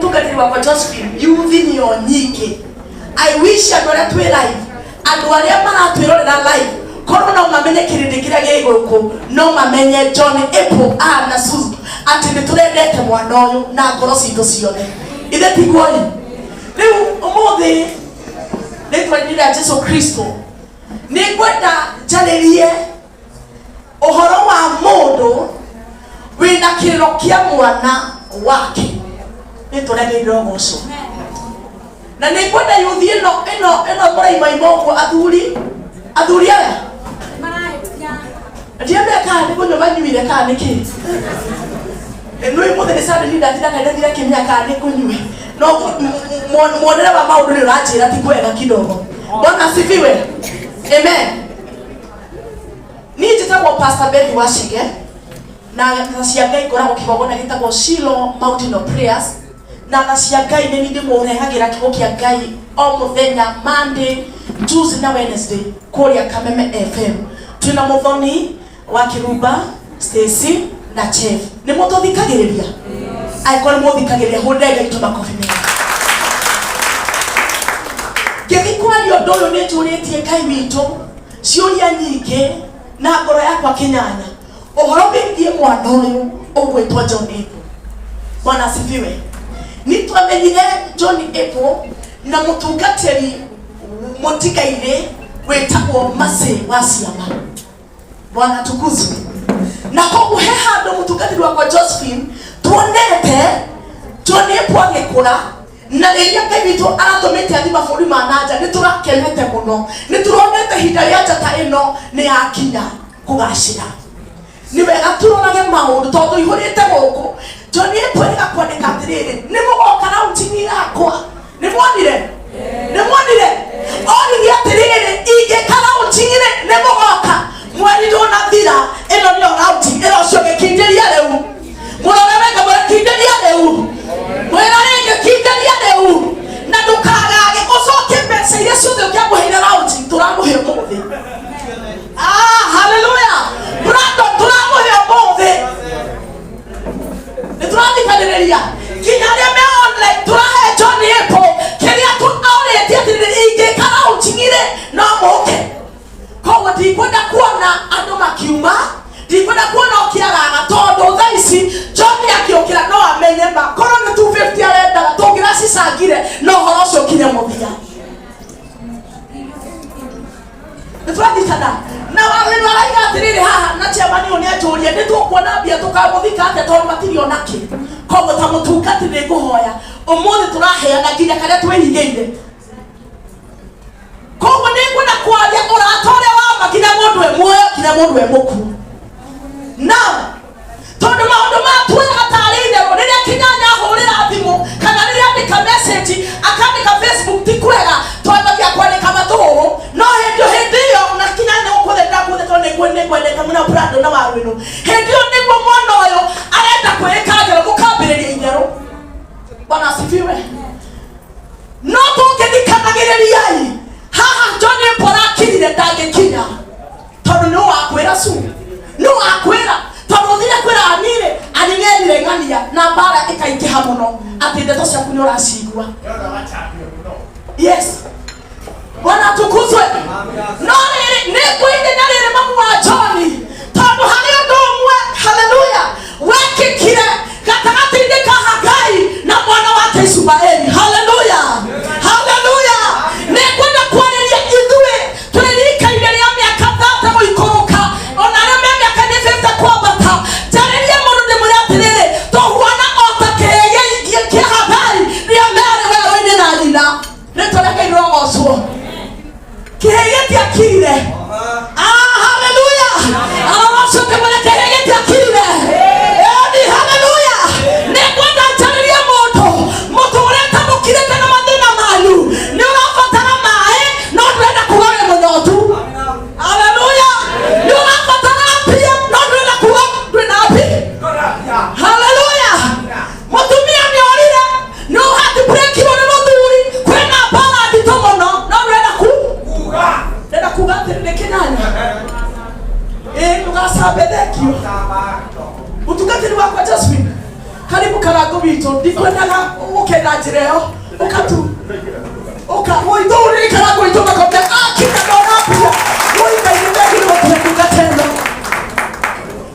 Mũtungatĩri wakwa Josephine, yuthi nĩyo nyingĩ. I wish andũ arĩa twĩ live, andũ arĩa maratwĩrorera live, korwo no mamenye kĩrĩndĩ kĩrĩa gĩ gũkũ, no mamenye John Apple a na Susan atĩ nĩ tũrendete mwana ũyũ na ngoro citũ ciothe. Ithe tiguo-ĩ? Rĩu ũmũthĩ rĩtwa-inĩ rĩa Jesu Kristo nĩ ngwenda njarĩrie ũhoro wa mũndũ wĩna kĩrĩro kĩa mwana wake. Rĩtwa rĩa Ngai rĩrogocwo. Na nĩ ngwenda yuthi ĩno ĩno ĩno mũraimaima ũguo, athuri, athuri aya ndiamenya kana nĩ kũnyua manyuire kana nĩ kĩ. Nĩ mũthĩ nĩ Sunday, ndatinda kanitha kĩmia kana nĩ kũnyua, no muonere wa maũndũ nĩ ũranjĩra ti kwega kidogo. Bwana asifiwe. Amen. Niĩ njĩtagwo Pastor Betty Wachege, na tha cia Ngai ngoragwo kĩgongona gĩtagwo Shiloh Mountain of Prayers, na tha cia Ngai nĩ niĩ ndĩmũrehagĩra kiugo kĩa Ngai o mũthenya, Monday, Tuesday na Wednesday, kũrĩa Kameme FM. Twĩna Mũthoni wa Kĩrumba, Stacy na Chef. Nĩ mũtũthikagĩrĩria? Angĩkorwo nĩ mũthikagĩrĩria, hũrĩrai Ngai tũmakobi mega. Ngĩthiĩ kwaria ũndũ ũyũ, nĩ njũrĩtie Ngai witũ ciũria nyingĩ na ngoro yakwa kĩnyanya ũhoro wĩgiĩ mwana ũyũ ũgwĩtwo John Apple. Bwana asifiwe. Nĩ twamenyire John Apple na mũtungatĩri mũtigairĩ wĩtagwo Mercy wa Ciama. Bwana atukuzwe. Na koguo he handũ mũtungatĩri wakwa Josephine tuonete John Apple agĩkũra, na rĩrĩa Ngai witũ aratũmĩte athi mabũrũri ma nanja, nĩ tũrakenete mũno, nĩ tũronete ihinda rĩa njata ĩno nĩ yakinya kũgacĩra. Nĩ wega tũrorage maũndũ tondũ ihũrĩte gũkũ. John Apple ĩrĩga kwandĩka atĩrĩrĩ, nĩ mũgoka raunjini yakwa. Nĩ mwonire? Nĩ mwonire? Oririe atĩrĩrĩ, ingĩka raunjini rĩ, nĩ mũgoka? Mweri ndũnathira, ĩno nĩyo raunji ĩro ũcio gĩkindĩria rĩu. Mũrore wega, mũrakindĩria rĩu, mwĩra rĩngĩ, kindĩria rĩu na ndũkagage, ũcokie mbeca iria ciothe ũngĩamũheire raunji. Tũramũhe ũmũthĩ. Ah, haleluya! Brandon, tũramũhe ũmũthĩ. Nĩ tũrathikanĩrĩria nginya arĩa me online, tũrahe John Apple kĩrĩa tũorĩtie atĩrĩrĩ, ingĩka raunji-rĩ, no mũke? Koguo ndikwenda kuona andũ makiuma, ndikwenda kuona ũkĩaraga, tondũ thaa ici John akĩũkĩra no amenye ma korwo nĩ 250 arendaga, tũngĩracicangire no ũhoro ũcio ũkinye mũthia. Nĩ tũrathikana na wawĩra araiga atĩrĩrĩ haha, na chairman ũyũ nĩ anjũria nĩ tũkuona mbia tũkamũthika atĩa tondũ matirĩ ona kĩ. Koguo ta mũtungati nĩ ngũhoya ũmũthĩ tũraheana nginya karĩa twĩhingĩire. Koguo nĩ ngwenda kwaria ũrata ũrĩa wa ma nginya mũndũ e muoyo, nginya mũndũ e mũkuũ, na tondũ maũndũ ma tuoyaga tarĩ itherũ. Rĩrĩa Kĩnyanya ahũrĩra thimũ kana rĩrĩa andĩka message, akandĩka Facebook, ti kwega, twambagia kwandĩka matũhũhũ. No hĩndĩ hĩndĩ ĩyo na Kĩnyanya gũkũ ndakũthĩ, tondũ nĩ ngwendete mũno, Brando na Warwĩnũ, hĩndĩ ĩyo nĩguo mwana ũyũ arenda kwĩĩka ngero, mũkambĩrĩria itherũ. Bwana asifiwe. No tũngĩthikanagĩrĩriai haha, John Paul akirire ndangĩkinya, tondũ nĩ wakwĩra su nĩ wakwĩra, tondũ ũthire kwĩra anire ani nĩerire ng'ania na mbara ĩkaingĩha mũno atĩ ndeto ciaku nĩ ũracigua. Yes, Bwana atukuzwe. No rĩrĩ, nĩ ngwĩte na rĩrĩ mamu wa John, tondũ harĩ ũndũ ũmwe, haleluya, wekĩkire gatagatĩ-inĩ ka Hagai na mwana wake Ishumaeli. Haleluya, haleluya! Nĩ ngwenda kwarĩria ithuĩ twĩ rika-inĩ rĩa mĩaka 30 gũikũrũka, ona arĩa me mĩaka-inĩ 50 kwambata. Njarĩrie mũndũ ndĩmwĩre atĩrĩrĩ, tũhuana o ta kĩhĩĩ kĩa Hagai rĩrĩa merĩ werũ-inĩ na nyina. Rĩtwa rĩa Ngai rĩrogocwo. Kĩhĩĩ gĩtiakirire. Ah, haleluya! Arorocwo kĩmwĩre kĩhĩĩ gĩtiakirire. Ĩni, haleluya! Nĩ ngwenda njarĩrie mũndũ mũtũrĩre. Ũke na njĩra ĩyo ũka tu ũka mũitũ ũririkana ngũitũ makombe akinya ndona mbia woi Ngai nĩ thengiũ nĩ gũtũhe ndungata ĩno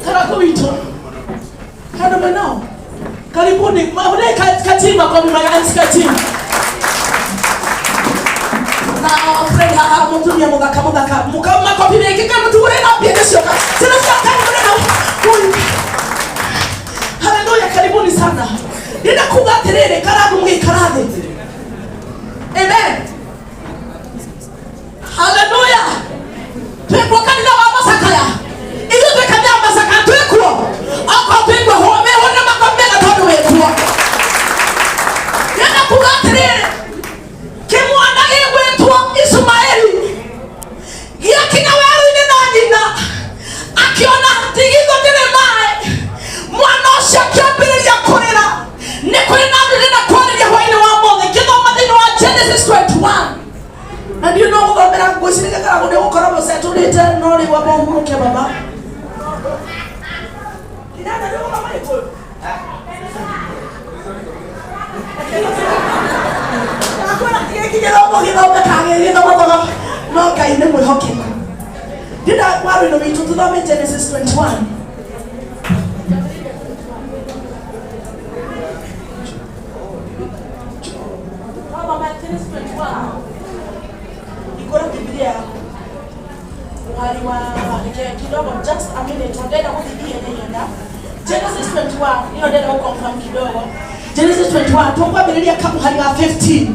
Karangũ witũ handũ mwenao karibuni mahũrĩre katima kwa mumaganis katima na our friend haha mutumia muthaka muthaka muka makobi mengĩ kai mũtugũre na mbia nĩcioka ciana cia Ngai mũnene Ui. Haleluya, karibuni sana. Ndĩrenda kuga atĩrĩrĩ, Karangu mũgĩikara thĩ. Amen. Haleluya. Twĩkuo kanitha wa Macakaya. Ithuĩ twĩ kanitha wa Macakaya twĩkuo. Okorwo twĩkuo wĩhũrĩre makobi mega tondũ wĩkuo. Ndĩrenda kuga atĩrĩrĩ, kĩmwana gĩgwĩtwo Ishumaeli gĩakinya werũ-inĩ na nyina akĩona ndigithũ ndĩrĩ maĩ mwana ũcio akĩambĩrĩria kũrĩra nĩ kũrĩ na andũ ndĩrenda kwarĩria hwainĩ wa mũthĩ ngĩthoma thĩinĩ wa Genesis 21 na ndiũ no gũthomera ngwĩciria karagũ nĩ gũkorwo mũcetũrĩte no rĩu amba ũhurũke baba Kinana nĩ gũthoma Gĩkũyũ? Ndakwĩra gĩkĩ gĩthomo gĩthomekaga gĩgĩthomagwo no Ngai nĩ mwĩhokeku. Ndĩna warũinũ witũ tũthome Genesis 21. Thoma Genesis 21. Ikora Biblia yaku. Mũhari wa reke kidogo just a minute ndenda gũthiĩ ihenya ihenya. Genesis 21 ĩyo ndenda gũconfirm kidogo. Genesis 21 tũkwambĩrĩria kamũhari wa 15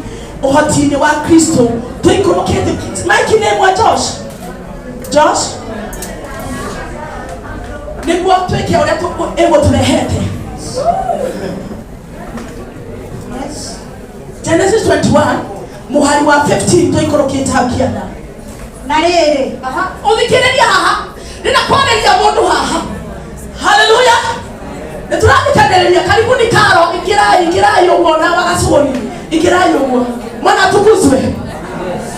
ũhoti-inĩ wa Kristo tũikũrũkĩte Mike nĩ ĩmwe Josh Josh nĩguo twĩke ũrĩa ĩgũtũrehete Genesis 21 mũhari wa 15 tũikũrũkĩte hau kĩanda Na rĩrĩ, Aha, ũthikĩrĩria haha ndĩna kwarĩria mũndũ haha haleluya nĩ tũrathikanĩrĩria karibuni karo ingĩrai ingĩrai ũguo na wagacũni ingĩrai ũguo mwana tukuzwe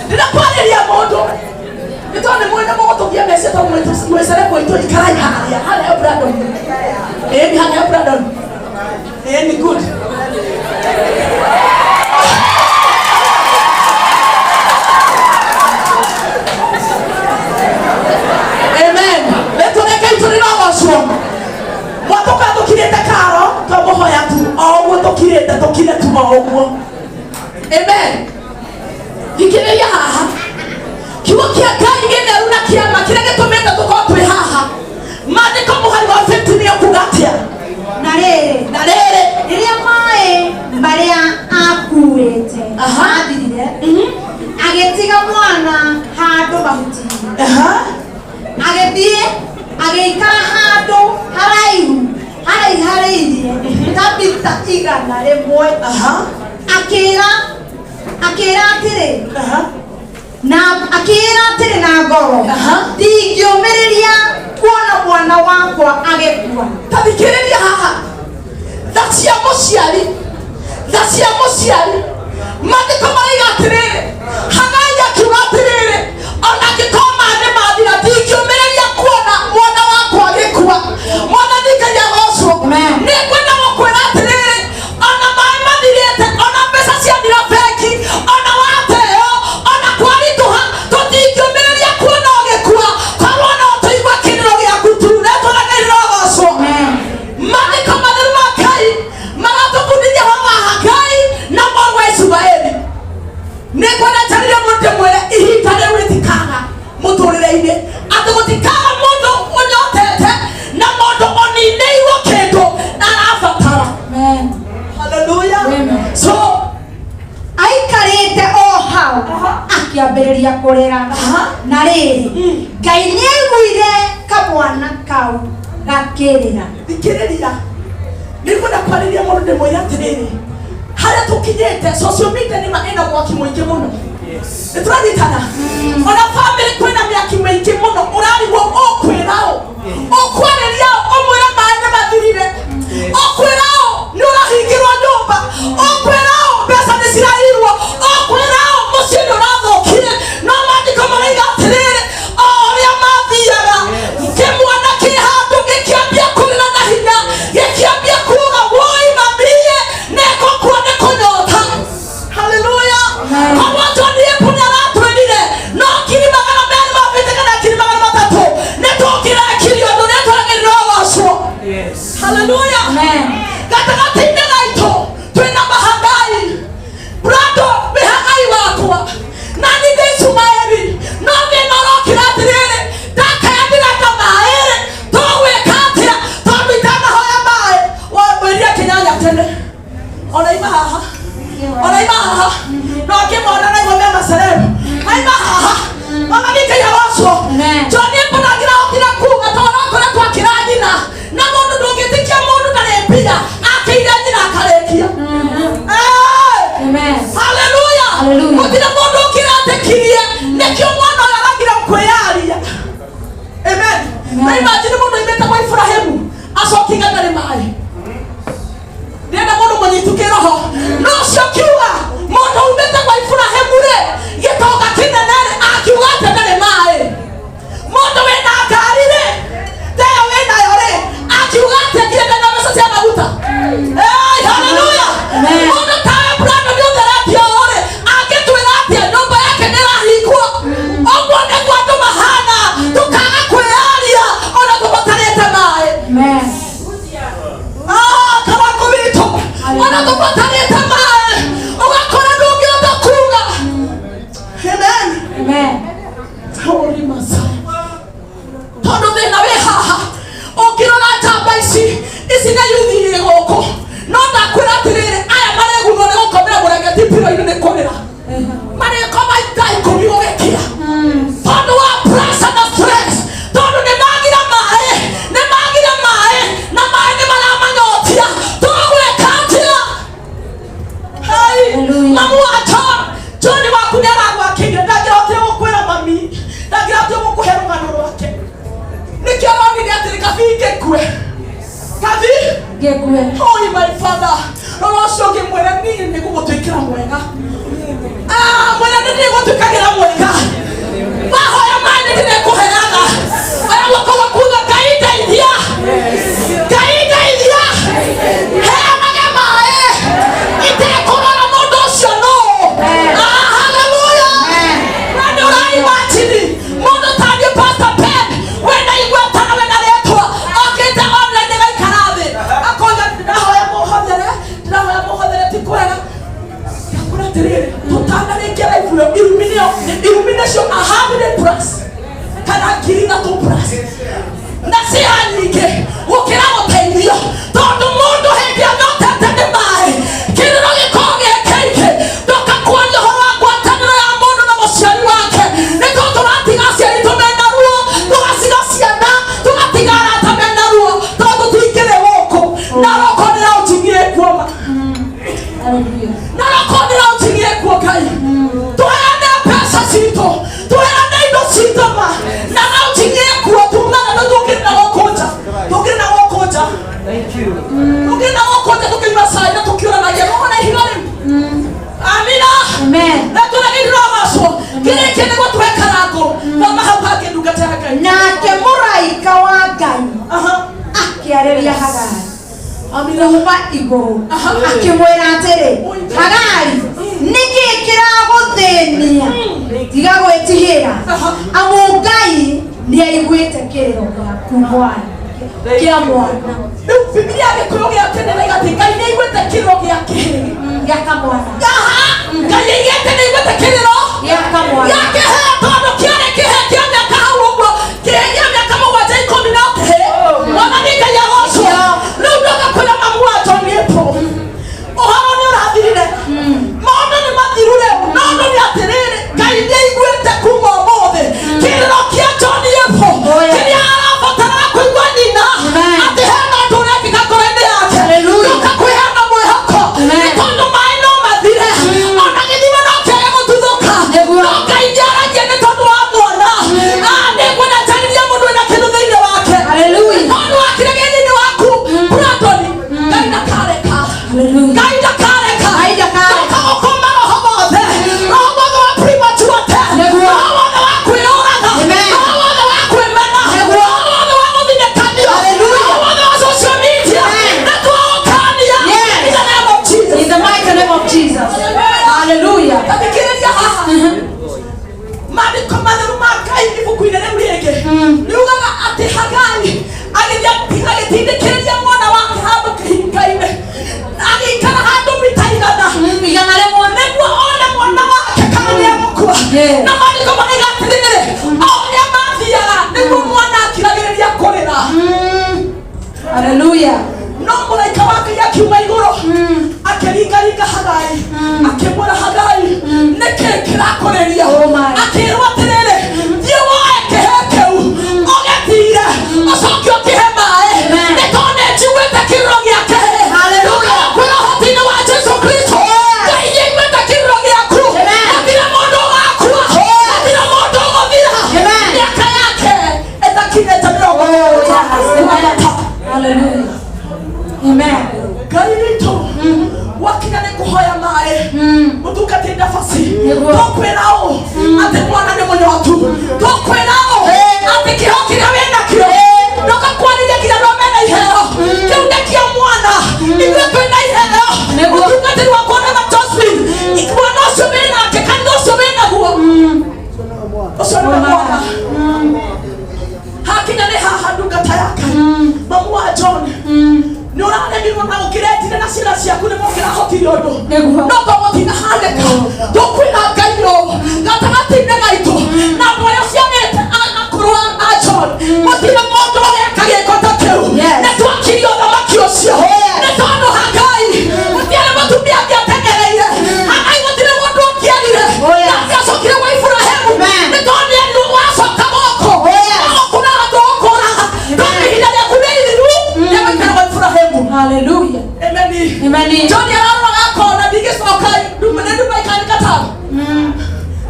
ndĩna kwarĩria mũndũ nĩ tondũ nĩ mwene mũgũtũgia mbeca tondũ mwĩcere gwitũ ikarai harĩa harĩa Brandon ĩĩ harĩa Brandon ĩĩ ni good Amen. Rĩtwa itũ rĩrogocwo. Mwatũka tũkirĩte karo twamũhoya tu o ũguo tũkirĩte tũkire tu o ũguo. Amen. Thikĩrĩria haha. Kiugo kĩa Ngai gĩtheru na kĩama kĩrĩa gĩtũmĩte tũkorwo twĩ haha. Maandĩko mũhari wa 15 nĩ atĩa? Na rĩrĩ, Na rĩrĩ. Rĩrĩa maĩ marĩa akuĩte Aha. mathirire, agĩtiga mwana handũ mahuti-inĩ. Agĩthiĩ agĩikara handũ haraihu haraiharĩirie ta mita 100. Akĩra akĩra atĩrĩ na akĩra atĩrĩ na ngoro, ndingĩũmĩrĩria kuona mwana wakwa agĩkua. Ta thikĩrĩria haha tha cia mũciari tha cia mũciari maandĩko maraiga atĩrĩrĩ Hagai akiuga atĩrĩrĩ ona angĩkorwo maĩ nĩ mathira ndingĩũmĩrĩria kuona mwana wakwa agĩkua mwathani Ngai agocwo. Amen. Nĩ ngwenda gũkwĩra atĩrĩrĩ ona maĩ mathirĩte ona mbeca ciathira bengi ona wateo ona kwaritũha tũtingĩũmĩrĩria kuona ũgĩkua korwo no tũigua kĩrĩro gĩaku tu rĩtwa rĩa Ngai rĩrogocwo. Maandĩko matheru ma Ngai maratũbundithia ũhoro wa Hagai na mũrũ wa Ishumaeli. Nĩ ngwenda njarĩrie mũndũ ndĩmwĩre ihinda rĩu rĩtikaga mũtũrĩre-inĩ atĩ gũtikaga mũndũ ũnyotete na mũndũ ũninĩirwo kĩndũ na arabatara. Amen. Haleluya. Amen. So Aikarĩte o hau akĩambĩrĩria kũrĩra. Na rĩrĩ, Ngai nĩ aiguire kamwana kau gakĩrĩra. Thikĩrĩria nĩ ngwenda kwarĩria mũndũ ndĩmwĩre atĩrĩrĩ harĩa tũkinyĩte social media nĩ ma ĩna mwaki mũingĩ mũno nĩ tũranyitana ona family kwĩna mĩaki mĩingĩ mũno ũrarigwo ũkwĩra ũ ũkwarĩria ũ ũmwĩre maĩ nĩ mathirire ũkwĩra ũ nĩ ũrahingĩrwo nyũmba ũkwĩra ũ mbeca nĩ cirairwo ũkwĩra ũ mũciĩ nĩ ũrathũkire no maandĩko maraiga atĩrĩrĩ o ũrĩa mathiaga kĩmwana kĩ handũ gĩkĩambia kũrĩra na hinya gĩkĩambia kuga woi mamie nĩngũkua nĩ kũnyota. haha ona ima haha no akĩmona na igua me macerebu aima haha mama nĩ Ngai arocwo. Amen. John Apple ndangĩrahotire kuga tondũ akoretwo akĩra nyina na mũndũ ndũngĩtĩkia mũndũ ndarĩ mbia akĩire nyina akarĩkia. Eh! Amen. Haleluya. Hallelujah. Gũtirĩ mũndũ ũngĩretĩkirie nĩkĩo mwana ũyũ aragire kwĩyaria. Amen. Na imagine mũndũ oimĩte kwa Iburahĩmu acokie ndarĩ maĩ. Ndĩrenda mũndũ mũnyitu kĩroho no ũcio kiuga mũndũ umĩte kwa Iburahĩmu rĩ gĩtonga kĩnene rĩ akiuga atĩ ndarĩ maĩ. Mũndũ wĩna ngari rĩ ta ĩyo wĩnayo rĩ akiuga atĩ nginya ndena mbeca cia maguta. Hey, haleluya. Amen. Mũndũ tawe Brandon nĩ ũtheretio ũũ rĩ angĩtwĩra atĩa nyũmba yake nĩ ĩrahingwo. Ũguo nĩguo andũ mahana tũkaga kwĩyaria ona tũbatarĩte maĩ. Amen. Ah, karango witũ ona tũbatarĩte maĩ ũgakora ndũngĩhota kuga. Amen. Amen. Holy Messiah. Tondũ thĩna wĩ haha ũngĩrora njamba ici ici nĩ yuthi irĩ gũkũ no ndakwĩra atĩrĩrĩ aya maregunwo nĩ gũkomera mũrengeti piro-inĩ nĩ kũrĩra marĩkoma thaa 10 gũgĩkĩa tondũ wa pressure na stress tondũ nĩ magira maĩ nĩ magira maĩ na maĩ nĩ maramanyotia tũgwĩka atĩa? Hai, Hallelujah. mamu wa John, John waku nĩ aragwakĩire ndangĩhotire gũkwĩra mami ndangĩhotire gũkũhe rũgano rwake nĩkĩo aronire atĩrĩ kabi ngĩkue kabi. Ngĩkue. Oi my father, rora ũcio ũngĩ mwĩre niĩ nĩ ngũgũtuĩkĩra mwega. Ah, mwĩre nĩ ndĩgũtuĩkagĩra mwega mahoya maya nĩ ndĩrĩkũheaga. Oya guoko gwaku uga Ngai ndeithia, Ngai ndeithia, heanage maĩ itekũrora mũndũ ũcio nũ. Ah, haleluya. Na nĩ ũraimagine mũndũ taniĩ Pastor Ben wĩna igweta na wĩna rĩtwa okĩte online gaikara thĩ akoiga ndĩrahoya mũhothere ndĩrahoya mũhothere ti kwega. Ndakwĩra atĩrĩrĩ tũtanarĩkia live ĩyo irumi nĩyo irumi nĩcio 100 plus kana 3,000 plus na cia nyingĩ gũkĩra gũteithio tondũ mũndũ hĩndĩ anyotete nĩ maĩ kĩrĩro gĩkoragwo gĩ kĩingĩ ndũkakwaria ũhoro wa ngwatanĩro ya mũndũ na mũciari wake nĩ tondũ tũratiga aciari tũ mena ruo tũgaciga ciana tũgatiga arata mena ruo tondũ tũingĩre gũkũ na roko nĩraũnjigie kuoma. Hallelujah. Na roko nĩraũnjigie kuo Ngai tũheane mbeca citũ tũheane indo citũ ma na naũnjigie kuo tumaga na tũkĩrĩ na gũkũ nja tũkĩrĩ na gũkũ nja tũkĩrĩ na gũkũ nja tũkĩnyua cai na tũkĩũranagia nĩwona ihiga rĩu. Amina. Amen. Na tũragĩrĩrogocwo kĩrĩkĩ nĩguo tũhe karango thoma hau hangĩ ndungata ya Ngai. Nake mũraika wa Ngai Aha. akĩarĩria Hagari Amina. kuma igũrũ Aha. akĩmwĩra atĩrĩ Hagari nĩkĩ kĩragũthĩnia tiga gwĩtigĩra Aha. amu Ngai nĩaiguĩte kĩrĩro gĩaku mwana kĩa mwana. Rĩu Bibilia Gĩkũyũ gĩa tene raiga atĩ Ngai nĩaiguĩte kĩrĩro gĩa kĩhĩĩ. Gĩa kamwana. Aha, Ngai aigĩte nĩaiguĩte kĩrĩro Gĩa kamwana. gĩa kĩhĩĩ tondũ kĩarĩ kĩhĩĩ kĩa mĩaka hau ũguo kĩhĩĩ kĩa mĩaka 7 10 no kĩhĩĩ mwathani Ngai agocwo. Rĩu ndoka kwĩra mamu wa John Apple ũhoro nĩ ũrathirire maũndũ nĩ mathiru rĩu no ũndũ nĩ atĩrĩrĩ Ngai nĩaiguĩte kuma ũmũthĩ kĩrĩro kĩa John Apple Oh, yeah. kĩrĩa arabatara kũigua nyina Amen. atĩ hena ũndũ ũrekĩka ngoro-inĩ yake. Hallelujah. Ndoka kwĩheana mwĩhoko Amen. nĩ tondũ maĩ no mathire. Nĩguo. Tũkwĩra ũũ atĩ mwana nĩ mũnyotu. Tũkwĩra ũũ atĩ kĩheo kĩrĩa wĩ nakĩo ndũgakwarĩrie nginya andũ arĩa mena iheo. Kĩu nĩ kĩa mwana. Ithuĩ twĩna iheo. Nĩguo. Mũtungatĩri wakwa na Josephine, mwana ũcio wĩ nake, kanitha ũcio wĩ naguo, ũcio nĩwe mwana. Hakinya nĩ haha, ndungata yake mamu wa John, nĩ ũraremirwo na ũkĩretire na ciana ciaku nĩ mũkĩrahotire ũndũ. Nĩguo. No to gũtinahanĩka. Tũkwĩra Ngai ũũ, gatagatĩ-inĩ gaitũ na andũ arĩa ũciarĩte akũrũ a John, gũtirĩ mũndũ ũreka gĩko ta kĩu. Yes. Nĩ twakirie ũthamaki ũcio nĩ tondũ Hagai gũtiarĩ mũtumia angĩatengereire Hagai, gũtirĩ mũndũ ũngĩerire. Oh, yes. Na angĩacokire gwa Iburahĩmu Amen. nĩ tondũ nĩerirwo wacoka gũkũ Oh, yes. gũkũ na handũ ũkũra, tondũ ihinda rĩaku nĩ ithiru rĩa gũikara gwa Iburahĩmu. Hallelujah. Amen. Amen. John ararora akona ndingĩcoka nĩ Dubai kana Qatar,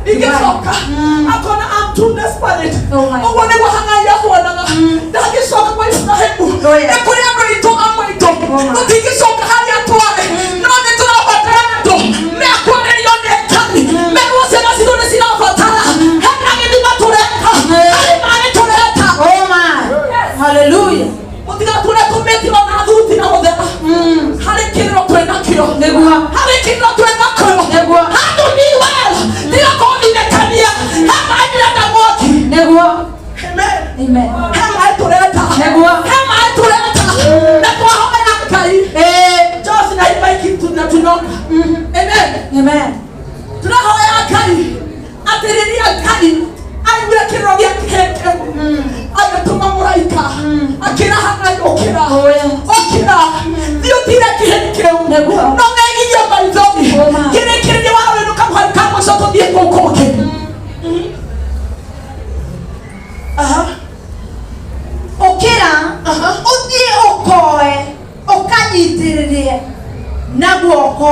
ndingĩcoka, akona I'm too desperate. Oh my. Ũguo nĩguo Hagai ahuanaga, ndangĩcoka kwa Iburahĩmu. Oh, yes. Nĩ kũrĩ andũ aitũ amwe aitũ Oh my. tũtingĩcoka harĩa twarĩ, no nĩ tũrabatara andũ mekwarĩrio nĩ Ngai, merwo ciana citũ nĩ cirabatara hena gĩthima tũreka, harĩ maĩ tũreka. Oh my. Hallelujah. Mũtigatũre tũmĩti ona thuti na mũthera, harĩ kĩrĩro twĩnakĩo. Nĩguo. Harĩ kĩrĩro twĩnakĩo. Nĩguo. Handũ ni well tiga kũthinĩkania, he maĩ ndĩrenda mwaki. Nĩguo. Amen. Amen. He maĩ tũrenda. Nĩguo. He maĩ tũrenda na twahoya Ngai. Eh. Josi na ibaiki na tunoka. Amen. Amen. Tũrahoya Ngai atĩ rĩrĩa Ngai aiguire kĩrĩro gĩa kĩheke, agĩtũma mũraika akĩra Hagai, ũkĩra, Oh, yeah. ũkĩra, thiĩ ũtire kĩhĩ kĩu. Nĩguo. No megirie maithori. Oh, my. Kĩrĩkĩrĩria warũĩnũka mũhari ka mũico, tũthiĩ kũu kũngĩ. Aha. Ũkĩra Aha. ũthiĩ ũkoe ũkanyitĩrĩrie na guoko,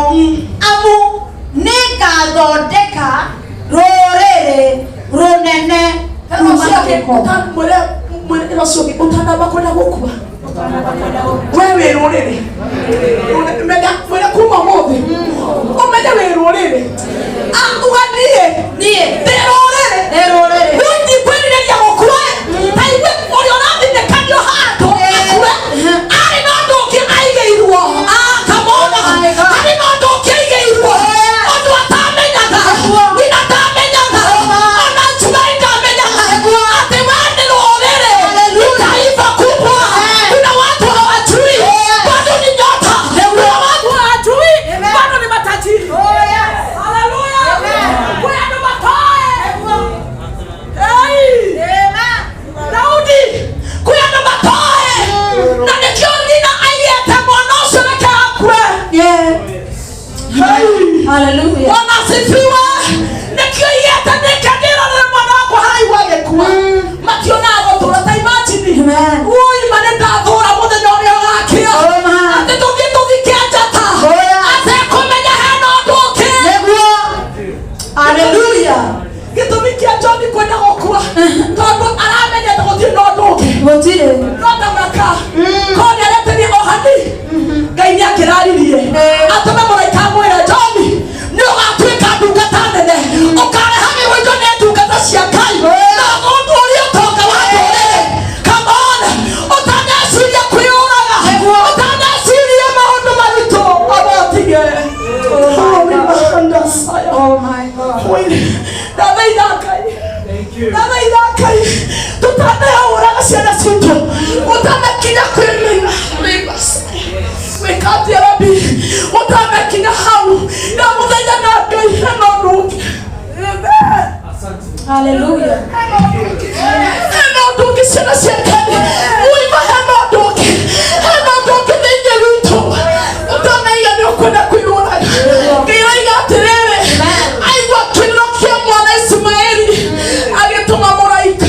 amu nĩngathondeka rũrĩrĩ rũnene kuma harĩko. Mwĩre ũcio ũngĩ, ũtanamba kwenda gũkua, we wĩ rũrĩrĩ. Menya, mwĩre kuma ũmũthĩ ũmenye wĩ rũrĩrĩ. Uga niĩ Niĩ ndĩ rũrĩrĩ. Nĩ rũrĩrĩ. Rĩu ndikwĩrirĩria gũkua. Ta igue ũrĩa ũrathinĩkanio handũ akue, arĩ na ũndũ ũngĩ aigĩirwo. Ah, come on. Oh my God. Harĩ na ũndũ ũngĩ aigĩirwo, ũndũ atamenyaga, nyina ndamenyaga, ona Njugai ndamenyaga atĩ we nĩ rũrĩrĩ, ni taifa kubwa. Kuna watu hawajui bado ni nyota, kuna watu hawajui bado ni matajiri. Haleluya! Kwĩ andũ matoe. Hey! Daudi, kwĩ andũ matoe, na nĩkĩo nyina aigĩte mwana ũcio reke akue. Yeah. Hey! Hallelujah. Bwana asifiwe. Nĩkĩo aigĩte nĩkĩndĩrorere mwana wakwa haraihu agĩkua, mationaga gũtũra. Ta imagine. Amen. Ui, ma nĩ ndathũra mũthenya ũrĩa ũgakĩa Oh, my. atĩ tũthiĩ tũthike njata Oh, yeah. atekũmenya hena ũndũ ũngĩ. Nĩguo. Hallelujah. Gĩtũmi kĩa John kwenda gũkua tondũ aramenyete gũtirĩ na ũndũ ũngĩ. Gũtirĩ. No tamaka ko nĩ aretĩria ohani, Ngai nĩ akĩraririe atũme mũraika amwĩre, John, nĩ ũgatuĩka ndungata nene, ũkarehagĩrwo indo nĩ ndungata cia Ngai na ũgũtũria ũtonga wa ndũrĩrĩ. Come on, ũtaneciria kwĩyũraga, ũtaneciria maũndũ maritũ, amotige. Oh my God. Ndathaitha Ngai, ndathaitha Ngai, tũtanehũraga ciana citũ, ũtanakinya kwĩmena wĩkatia rabi, ũtanakinya hau, ndamũthaitha na Ngai hena ũndũ ũngĩ. Amen. Hallelujah. Hena ũndũ ũngĩ, ciana cia Ngai, uima, hena ũndũ ũngĩ, hena ũndũ ũngĩ thĩinĩ witũ. Ũtanaiga nĩ ũkwenda kwĩyũraga, Ngai oiga atĩrĩrĩ, aigua kĩrĩro kĩa mwana Ismaeli, agĩtũma mũraika.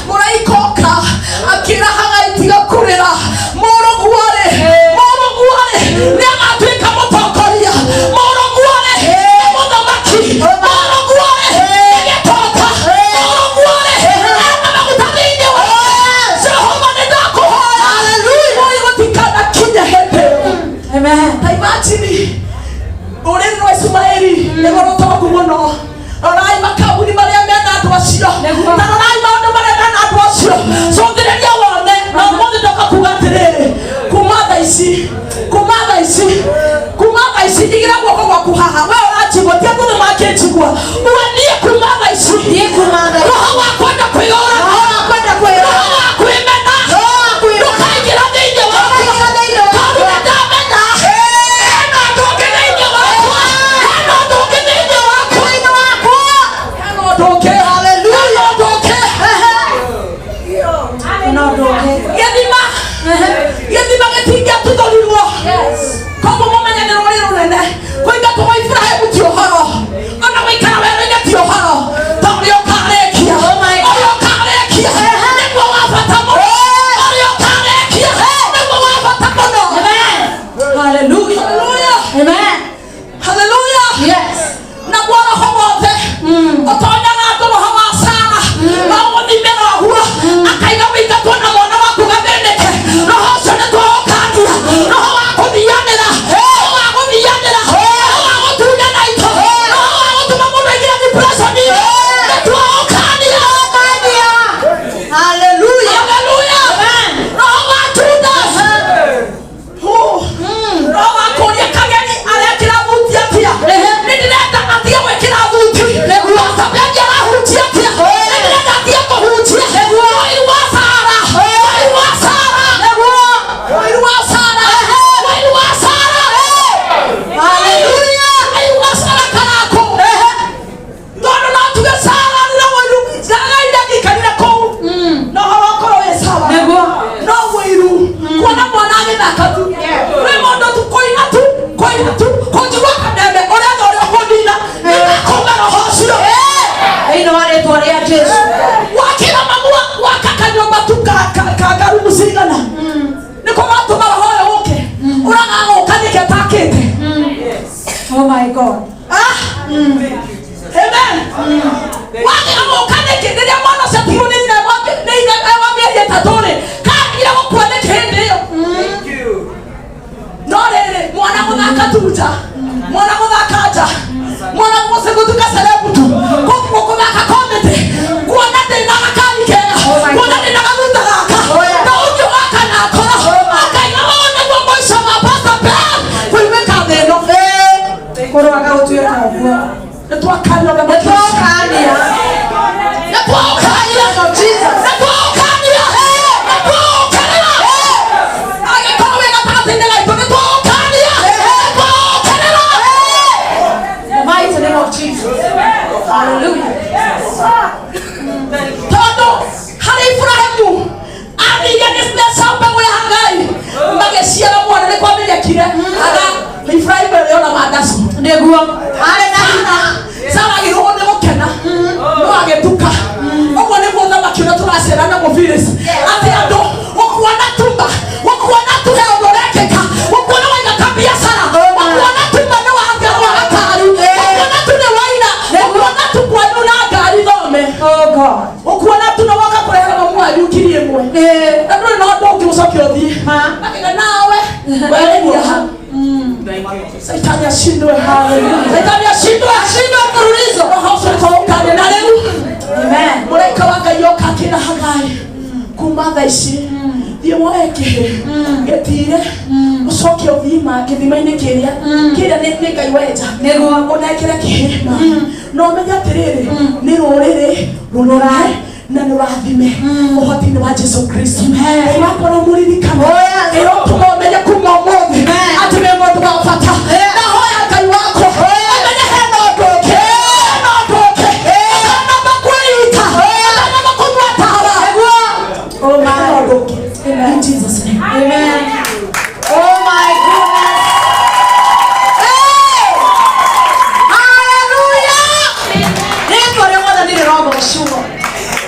Mũraika oka akĩra Hagai, tiga kũrĩra, mũrũguo-rĩ, mũrũguo-rĩ nĩ agatuĩka mũtongoria, mũrũguo-rĩ nĩ mũthamaki, mũrũguo-rĩ nĩ gĩtonga, mũrũguo-rĩ ena maguta thĩinĩ wa Jehova. Nĩ ndakũhoya ũyũ gũtikanakinye hĩndĩ ĩyo. Amen. Ta imagine, rũrĩrĩ rwa Ismaeli nĩruo rũtongu. Mũno rorai makambuni marĩa mena andũ acio, na rorai maũndũ marĩa mena andũ acio. Cũthĩrĩria wone. Na ũmũthĩ ndoka kuga atĩrĩrĩ, kuma thaa ici, kuma thaa ici, kuma thaa ici, igĩra guoko gwaku haha. We ũranjigua, ti andũ othe mangĩnjigua. Uwe niĩ kuma thaa ici, Niĩ kuma thaa ici. Roho wa kwenda kwĩyũraga, Roho wa kwenda kwĩyũraga. roho wa kwĩmena, Roho wa kwĩmena. ndũkaingĩra thĩinĩ wakwa. Ndũkaingĩra thĩinĩ wakwa. Tondũ nĩndamenya hena ũndũ ũngĩ thĩinĩ wakwa, hena ũndũ ũngĩ thĩinĩ wakwa, Thĩinĩ wakwa. hena ũndũ ũngĩ, hena ũndũ ũngĩ. Hena ũndũ ũngĩ. Gĩthima gĩtingĩatuthũrirwo. Koguo mũmenye nĩ rũrĩ rũnene. Kũingatwo gwa Iburahĩmu ti ũhoro, ona gũikara werũ-inĩ ti ũhoro, ta ũrĩa ũkarĩkia, ũrĩa ũkarĩkia nĩguo wa bata mũno, ũrĩa ũkarĩkia nĩguo wa bata mũno. Hallelujah. Hallelujah. Amen. Hallelujah. Yes. Naguo roho wothe ũtonyaga andũ, roho wa Sara wa gũthimĩra ũguo akaiga wĩingatwo na mwana waku gathĩnĩke, roho ũcio nĩ twaũkania. Roho wa kũthianĩra, roho wa gũthianĩra, roho wa gũtunyana indo, roho wa gũtũma mũndũ aingĩre depression, nĩ twaũkania. Hallelujah. Hallelujah. Roho wa Judas. Oh. Roho wa kũria kageni arekĩra thuti atĩa? Nĩ ndĩrenda atige gwĩkĩra thuti. Pastor Benji arahunjia atĩa? Nĩ ndĩrenda atige kũhunjia. Ũiru wa Sara, ũiru wa Sara, ũiru wa Sara, ũiru wa Sara. Hallelujah. Ũiru wa Sara karakũ. Tondũ no tuge Sara nĩ ũiru, Sara ndangĩikarire kũu. No ũhoro ũkorwo wĩ sawa. Nĩguo. No wĩiru kuona mwana agĩthaka tu, wĩ mũndũ tu, kũina tu, kũina tu, kũnjigua kameme ũrĩa thĩ ũrĩa ũkũnina, nĩndakũma roho ũcio. Thĩinĩ wa rĩtwa rĩa Jesu. Wakĩra mamu waka kanyũmba tu ka ngarumu cigana, nĩko gatũma roho ũyũ ũke ũragagũka nĩkĩ atakĩte. Oh my God. Ah! Amen. Wagĩra gũka nĩkĩ rĩrĩa mwana ũcio atigirwo nĩ nyina nĩ ithe e wa mĩeri 3 rĩ, kagire gũkua nĩkĩ hĩndĩ ĩyo? No rĩrĩ, mwana gũthaka tu nja, mwana gũthaka nja, mwana gũtuĩka celeb tu, gũthaka comedy, kuona ndĩna gakari kega, kuona ndĩna gathutha gaka, na ũngĩ waka na akora akaiga ũũ nĩguo mũico wa Pastor Ben kũiguĩka thĩ ĩno. Kũrwaga gũtuĩka ũguo. Nĩtwakania. Nĩtwokania. Nĩtwaũkania. Nĩtwaũkania. Nĩtwaũkĩrĩra. Angĩkorwo wĩ gatagatĩ-inĩ gaitũ, nĩtwaũkania, nĩtwaũkĩrĩra. The mighty name of Jesus. Hallelujah. Tondũ harĩ Iburahĩmu athire nĩ mbegũ ya Hagai, magĩciara mwana, nĩ kwamenyekire aga Iburahĩmu ĩrĩ ona mandacu. Nĩguo. Arĩ na hinya. Sara agĩrwo nĩ gũkena no agĩtuka. Ũguo nĩguo thamaki ũrĩa tũracera naguo Phyllis, atĩ andũ gũkuona tuma, gũkuona tu he ũndũ ũrekĩka, gũkuona waiga kabiacara, gũkuona tuma nĩ wangarwa gakari, gũkuona tu nĩ waina, gũkuona tu kwanyu na ngari thome. Oh God. Ũkuona tu na woka kũrehera mamu wanyu 1000, na ndũrĩ na ũndũ ũngĩ ũcoke ũthiĩ. Ma. Akĩga nawe wereria ha. Saitani ashindwe. Saitani ashindwe. Ashindwe mfululizo. Roho ũcio nĩtwaũkania na rĩu. Amen. Mũraika wa Ngai oka akĩra Hagai, kuma thaa ici thiĩ woe kĩhĩ gĩtire, ũcoke ũthiĩ ma gĩthima-inĩ kĩrĩa nĩ Ngai wenja. Nĩguo. Ũnengere kĩhĩ na ũmenye atĩrĩrĩ, nĩ rũrĩrĩ rũnene na nĩ ũrathime ũhoti-inĩ wa Jesu Kristo. Ngai wakwa no mũririkano. Oh, yes. Ĩrotũma ũmenye kuma ũmũthĩ atĩ wĩ mũndũ wa bata. Ndahoya Ngai wakwa ũmenye hena ũndũ ũngĩ, hena ũndũ ũngĩ, ũtanamba kwĩita, ũtanamba kũnyua ndawa. Oh my. Hena ũndũ ũngĩ. In Jesus' name. Amen. Oh my goodness. Hey! Hallelujah. Rĩtwa rĩa Mwathani rĩrogocwo.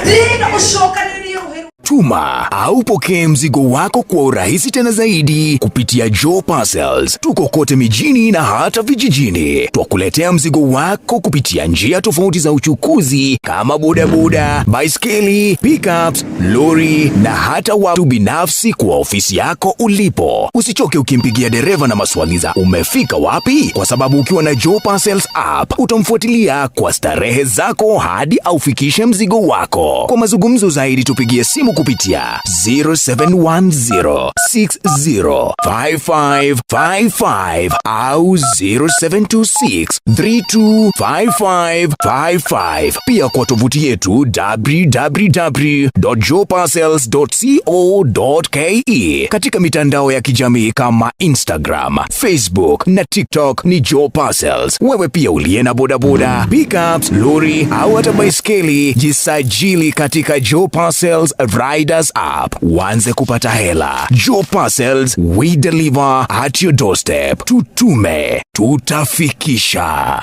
Thĩinĩ ũcokanĩrĩrie rũhĩ. 2. Tuma au pokee mzigo wako kwa urahisi tena zaidi kupitia Joe Parcels. Tuko kote mijini na hata vijijini. Twakuletea mzigo wako kupitia njia tofauti za uchukuzi kama bodaboda, baiskeli, pickups, lori na hata watu binafsi kwa ofisi yako ulipo. Usichoke ukimpigia dereva na maswali za umefika wapi, kwa sababu ukiwa na Joe Parcels app utamfuatilia kwa starehe zako hadi aufikishe mzigo wako. Kwa mazungumzo zaidi tupigie simu kupitia 0710605555 au 0726325555. Pia kwa tovuti yetu www.joeparcels.co.ke. Katika mitandao ya kijamii kama Instagram, Facebook na TikTok ni Joe Parcels. Wewe pia uliye na bodaboda, pickups, lori au hata baiskeli, jisajili katika Joe Parcels Riders app uanze kupata hela. Joe Parcels, we deliver at your doorstep. Tutume, tutafikisha.